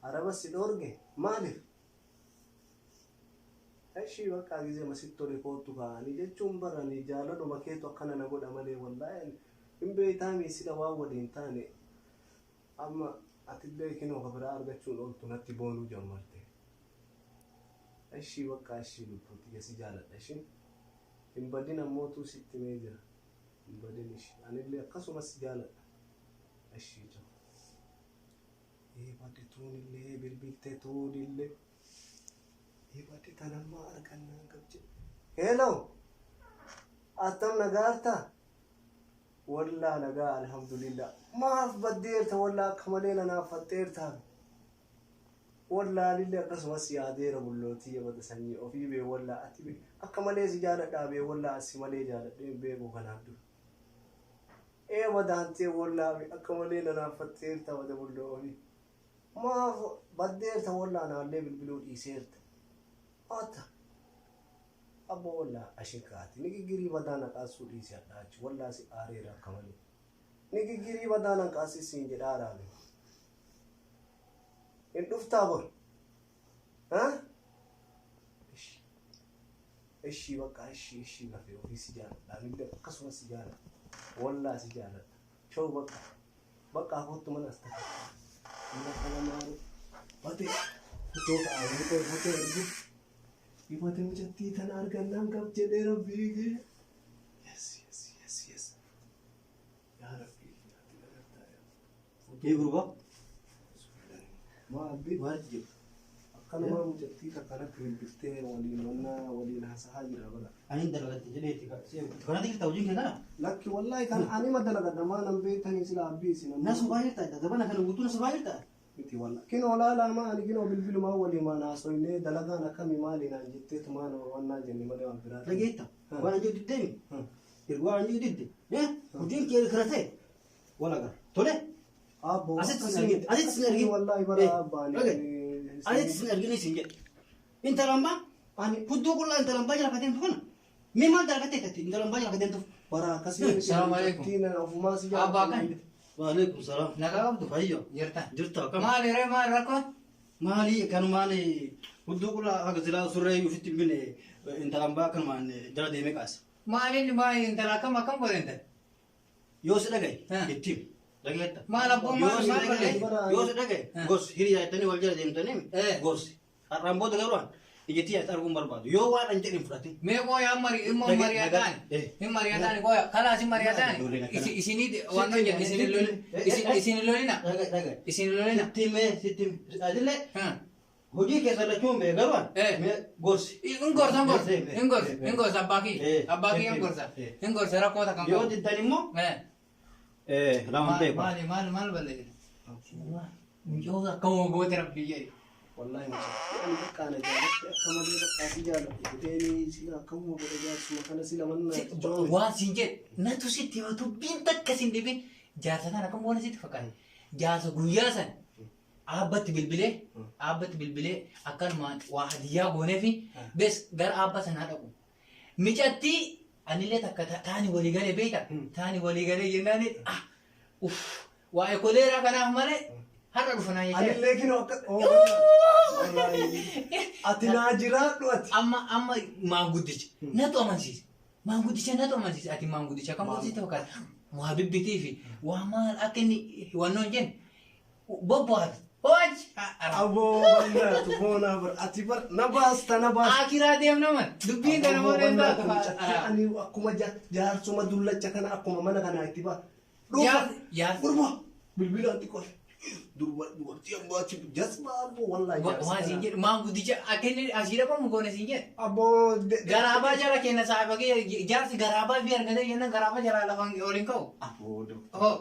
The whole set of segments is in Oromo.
Araba si dhoorge maaliif? Eshii bakka gizema sitti tole koottu kaa'anii jechuun barani jaalaluma keetu akkana na godha malee wallaahi hin beektaami sila waan waliin taane amma atillee kinoo ka biraa argachuun ooltu natti boonuu jammarte. Eshii bakka eshii lubbuu tiyya si jaaladha ishiin hin badin ammootuu sitti mee jira hin badin ishii anillee akkasumas si jaaladha eshii ciao. Ee badde tuunillee bilbilte tuunillee. Ee badde tanammaa argannaan qabje. Hello. Attam nagaarta? Wallaa nagaa alhamdulillah. Maaf baddeerta wallaa akka malee nanaaffatteerta. Wallaa anillee akkasumas yaadeera bullootii bada sanyii ofii bee wallaa ati bee akka malee si jaaladhaa bee wallaa asi malee jaaladhee hin beeku kanaaf dura. Ee badaantee wollaa be akka malee nanaaffatteerta bada bulloo ofii. Maaf baddeerta wollaa naallee bilbiluu dhiiseerta. Ata. Abbo wollaa ashikaati nigiggirii badaa na qaassuu dhiisi hadhaa achi wollaa si aareera akka malee. Nigiggirii badaa nan qaassis siin jedhaaraa be. Hin dhuftaa bor? Ha? Ishi. Ishii bakka ishii ishii lafee ofii si jaaladha. Anillee akkasuma si jaaladha. Wallaa si jaaladha. Shoo bakka. Bakka hafuuttu mana as ta'a. Mana kana maaru. Bate. Futoo ta'a. Futoo futoo ergu. Ifate mucattii tana argannaan gab jedhee rabbii kee. Yes yes yes yes. Yaa rabbii ati nagartaa yaa. Ee gurbaa. Maa abbii. Maaltu jiru? Akkanumaa mucattii takkanatti bilbiltee waliin wannaa waliin hasahaa jira bara. Ani dalagatte jedheeti. Kanatti jirta hojiin kee kana? Lakki wallahi kan ani ma dalagadha maa nan beektanii sila abbii isin Na sobaa jirta dabana kana guutuu na sobaa jirta. Miti walla. Kinoo laalaa maa ani kinoo bilbilumaa waliin maan haasoynee dalagaan akkami maali naan jetteetu maan wannaa jenne malee waan biraa. Dhageetta. Waan an jedhu diddeemi. Erga waan an jedhu didde. Hojiin kee kana ta'e wal agarra. Tole. Abbo Asitti sin argin. Asitti sin argin. Wallahi bara abbaani. Asitti sin argin sin jedhe. Intala ambaa Ani hudduu qullaa intala ambaa jala kadeemtu kana. Mee maal dalagattee tatti intala ambaa jala kadeemtuuf? Bara akkasii Salaamu alaikum. mucattiin ofumaa si Abbaa kan? Waalaikum salaam. Nagaa qabdu? Fayyo. Jirta. Jirta akkam? Maali ree maal rakkoon? Maali kanumaan hudduu qullaa haga silaa surree ofitti hin binne intala ambaa kanumaan jala deemee qaasa. Maaliin maali intala akkam akkam godhe intala? Yoo si dhagaye itti himi. Dhageetta. Maal abboon Yoo maal si maal dhagaye godhe? yoo si dhagaye gorsi hiriyaa jettanii wal jala deemtanii gorsi. Har'aan booda garuu an ijatti ati arguun barbaadu. Yoo waan an jedhe hin fudhatin. Mee qooya mari immoo mari'ataan hin mari'ataan qooya kalaas hin mari'ataan isinii waan nan jedhe isin isin lolina isin lolina. Sitti mee sitti adillee hojii keessa lachuun bee garuu an mee gorsi. Hin gorsa hin gorsa hin gorsa hin gorsa abbaa kiyya abbaa kiyya hin gorsa hin gorsa rakkoo takka Yoo diddan immoo lama beeku. Maali maal maal balleessite? Mucoo akkama goote rabbii jedhe. Wallahi mucattii ani bakka ana jaalatti akka malee bakka si jaalatti jedheenii sila akkamuma godha jaarsuma kana sila manna joome. Waan siin jedhe natu sitti hima dubbiin takka siin dhibin jaarsa kana akkam goona sitti fakkaate. Jaarsa guyyaa san aabbatti bilbilee aabbatti bilbilee akkanumaan waa hadiyyaa goonee fi bes gara aabba sanaa dhaqu. Micattii anillee takka taani walii galee beekta taani walii galee jennaan ah uff waa'ee koleeraa kanaaf malee har'a dhufa naa jechaa. Anillee kinoo akka wallahi ati naa jiraadhu ati. Amma amma maanguddicha natu amansiise. Maanguddicha natu amansiise ati maanguddicha akkam gootisitti fakkaata. Waa bibbitii fi waa maal akka inni wannoo hin jenne bobbo'aati. Hoj! Aboo bannaatu boonaa bar ati bar na baasta na baasta. Akiraa deemna man dubbiin kana Aboo malee hin bannaatu taatu. mucattii ani akkuma jaarsuma dullacha kana akkuma mana kanaa itti baa. Dhufa. Jaarsa. Gurba bilbila xiqqoo. Durba dubartii ammaati jazbaa aboo wallahi jaarsa Waan siin kana. jedhu maanguddicha akka inni asii dhaqamu goone siin jedhu. Aboo Garaabaa jala kenna saahiba kiyya jaarsi garaabaa fi argatee jennaan garaabaa jalaa lafaan ol hin ka'u. Aboo Oh,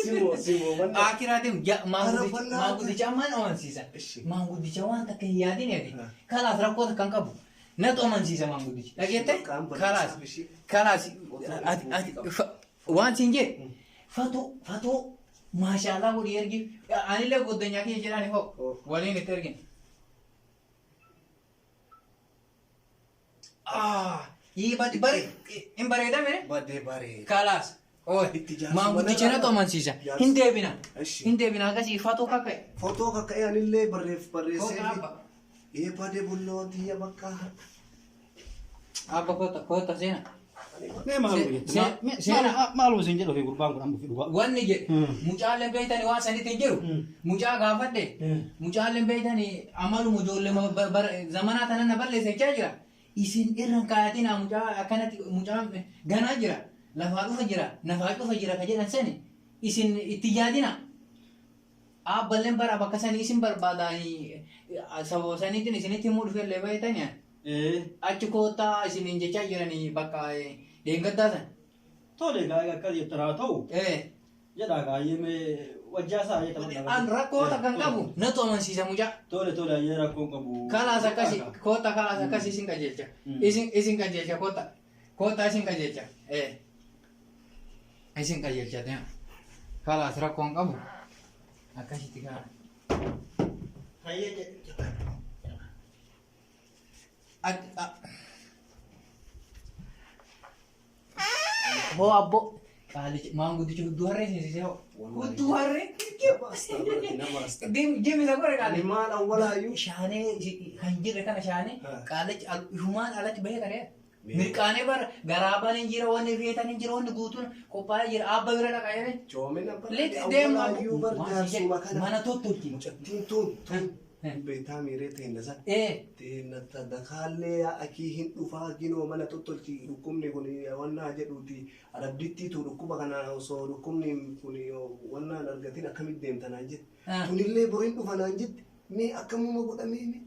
Simoo simoo wanna. Akiraa deemu maanguddicha ammaan amansiisa. Maanguddicha waan takka hin yaadin ati. Kalaas rakkoo takka hin qabu. Natu amansiisa maanguddicha. Dhageette? Kalaas kalaas ati waan siin jedhe fatoo fatoo maashaallah godhi ergi anillee goddanyaa kiyya jedhaani hoo waliin itti ergin. Ah, bari hin bareedame? Badee bareeda. Kalaas. Oye, Itti jaarsuma maanguddicha narraa natu amansiisa. Jaarsa. Hin deebina. Eshi. Hin deebina akkasii fatoo kaka'e. Footoo kakka'ee anillee barreessee Kota abba. Ee bade bulloo tiyya bakka. Abba kota kota seena. Mee maaluma jette? Seena. Maaluma isin jedhu fi gurbaan kun amma fi dhugaa. Wanni jedhe mucaalleen beeytanii waan sanitti hin jiru. Mucaa gaafadhe. Mucaalleen beeytanii amaluma ijoollee zamanaa tana na balleessa jechaa jira. Isin irra hin kaayatinaa mucaa akkanatti mucaan ganaa jira. Lafaa dhufa jira. Nafaa dhufa jira ka jedhan sani. Isin itti yaadina. Aabballeen bara bakka sanii isin barbaadanii sababa saniitiin isinitti himuu dhufellee beeytanii. Achi koottaa isiniin jechaa jiranii bakka deeggaddaa san. Tole gaa akka jettan haa ta'u jedhaa gaayyee mee wajjaa isaa jetta. An rakkoo takka hin qabu natu amansiisa mucaa. Tole tole ayyee rakkoo hin qabu. Kalaas akkasi koota kalaas akkasi isin qajeelcha. Isin qajeelcha koota koota isin qajeelcha. Isin qajeelcha deema. Kalaas rakkoo hin qabu. Akkasitti kana. Hayyee jedhe. Hoo abbo qaalichi maanguddichi hudduu harree seensisee hoo. Hudduu harree. Deemi isa godhe Ani qaalichi. maal awwalaayyuu. Shaanee kan jirre kana shaanee qaalichi ifumaan alatti bahee karee. Mirqaanee bara garaabaan hin jira wanni feetan hin jira wanni guutuun qophaa'ee jira abba bira dhaqaa jedhee. Coomina Let deemu awwalaayyuu bar jaarsuma kana. mana tottolchi. Mucattiin tun tun beektaa miiree ta'e san. Dakaallee akii hin dhufaa ginoo mana tottolchi dhukkubni kun wannaa jedhuuti arabdittiitu dhukkuba kana osoo dhukkubni kun wannaan argatin akkamitti deemta naan jette. Tunillee boriin dhufa naan jette mee akkamuma godhamee mee.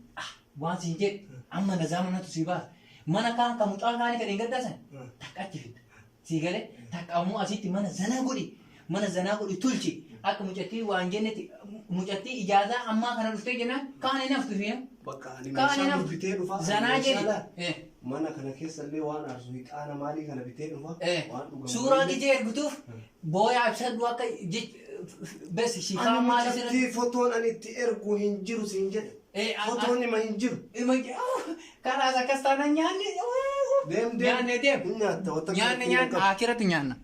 Waan siin jedhe amma nazaa manatu si baasa. Mana kaan kan mucaa kaanii kan hin gaddasan takka achi fidda. Sii galee takka ammoo asitti mana zanaa godhi. Mana zanaa godhi tolchi. Akka mucattii waan jennetti mucattii ijaazaa ammaa kana dhuftee jennaan kaan hin haftu fi Bakka ani kaan hin meeshaa haftu. bitee dhufa. Zanaa jedhi. Mana kana keessallee waan aarsu hixaana maalii kana bitee dhufa. Waan dhugamu. Suuraa gijee ergituuf booyaa ibsadhu akka bes shifaa Ani maali sirriitti. mucattii fotoon ani itti ergu hin jiru siin jedhe. Fotoon ima hin jiru. Kalaas akkas taanaan nyaanne. Deem deem. Nyaanne deem. Hin nyaatta wanta Nyaanne nyaanne akirratti nyaanna.